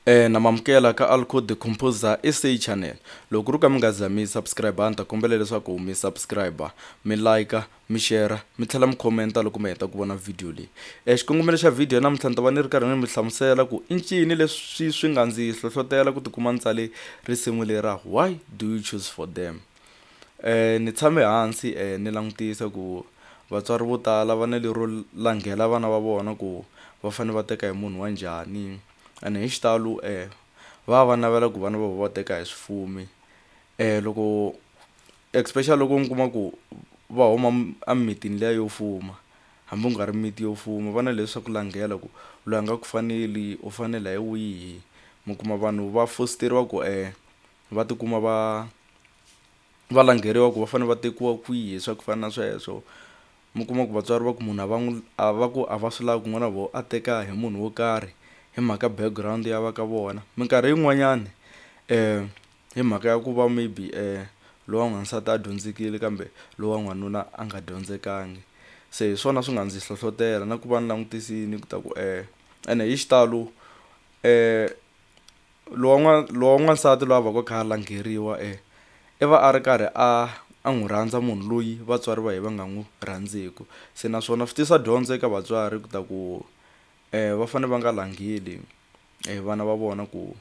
Na mamukela ka Alco the Composer SA channel. Loko ku ri ka mi nga za mi subscribe a ni ta kombela leswaku mi subscribe, mi like, mi share, mi tlhela mi comment loko mi heta ku vona video leyi. Xikongomelo xa video ya namuntlha ni ta va ni ri karhi ni mi hlamusela ku i ncini leswi swi nga ndzi hlohlotela ku tikuma ni tsale risimu leri ra Why do you choose for them. Ni tshame hansi ni langutisa ku vatswari vo tala va na lero langhela vana va vona ku va fanele va teka hi munhu wa njhani ene hi xitalo va va navela ku vana va vona va teka hi swifumi loko especially loko mi kuma ku va huma emimitini liya yo fuma hambi ku nga ri miti yo fuma va na leswa ku langhela ku loyi a nga ku faneli u fanela hi wihi mi kuma vanhu va fositeriwa ku va tikuma va langheriwa ku va fanele va tekiwa kwihi swa ku fana na sweswo mi kuma ku vatswari va ku munhu a va n'wi a va ku a va swi lavi ku n'wana wa vona a teka hi munhu wo karhi hi mhaka background ya va ka vona minkarhi yin'wanyani hi mhaka ya ku va maybe lowa n'wansati a dyondzekile kambe lowa n'wanuna a nga dyondzekangi se hi swona swi nga ndzi hlohlotela na ku va ni langutisile ku ta ku ene hi xitalo lowa lowa n'wansati loyi a va ka a kha a langheriwa i va a ri karhi a n'wi rhandza munhu loyi vatswari va yena va nga n'wi rhandziku se naswona swi tisa dyondzo eka vatswari ku ta ku va fanele va nga langheli vana va vona ku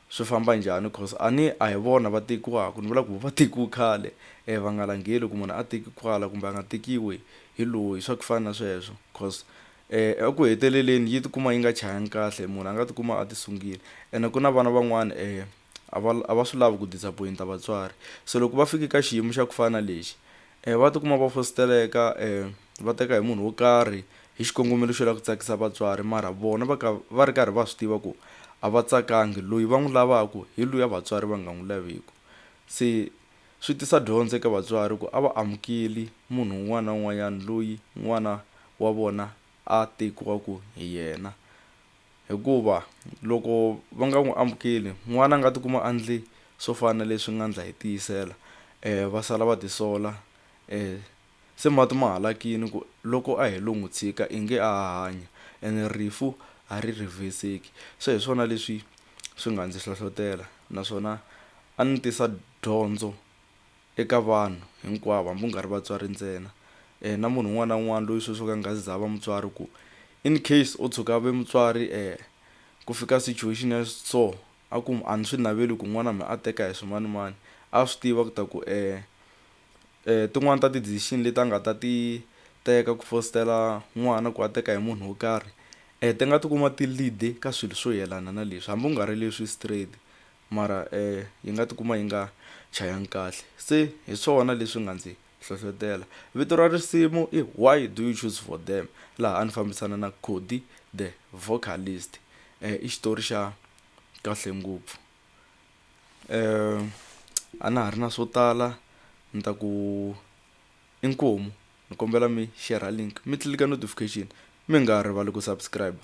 swi famba njhani cause a ni a hi vona va tekiwaka ni vula ku va tekiwe khale va nga langheli ku munhu a teki kwala kumbe a nga tekiwi hi loyi swa ku fana na sweswo cause eku heteleleni yi tikuma yi nga chayangi kahle munhu a nga tikuma a ti sungile ene ku na vana van'wani a va swi lavi ku disappoint vatswari se loko va fike ka xiyimo xa ku fana na lexi va tikuma va fositeleka va teka hi munhu wo karhi hi xikongomelo xo lava ku tsakisa vatswari mara vona va ka va ri karhi va swi tiva ku a va tsakangi loyi va n'wi lavaka hi luya vatswari va nga n'wi laveki se swi tisa dyondzo eka vatswari ku a va amukeli munhu un'wana na un'wanyana loyi n'wana wa vona a tekiwaka hi yena hikuva loko va nga n'wi amukeli n'wana a nga tikuma a endle swo fana na leswi nga ndla hi tiyisela va sala va tisola se mati ma halakile ku loko a hi lo n'wi tshika i nge a ha hanya ene rifu a ri reverse-eki se hi swona leswi swi nga ndzi hlohlotela naswona a ni tisa dyondzo eka vanhu hinkwavo hambi ku nga ri vatswari ntsena na munhu un'wana na un'wana loyi sweswi o ka a nga za a va mutswari ku in case o tshuka a ve mutswari ku fika situation ya so a ku a ni swi naveli ku n'wana wa mina a teka hi swimanimani a swi tiva ku ta ku tin'wani ta ti-decision leti a nga ta ti teka ku fositela n'wana ku a teka hi munhu wo karhi ti nga tikuma ti lead ka swilo swo yelana na leswi hambi ku nga ri leswi straight mara yi nga tikuma yi nga chayangi kahle se hi swona leswi nga ndzi hlohlotela vito ra risimu i why do you choose for them laha a ni fambisana na Cody the vocalist i xitori xa kahle ngopfu a na ha ri na swo tala ni ta ku inkomu ni kombela mi share link mi tlilika notification mi nga rivali ku subscribe.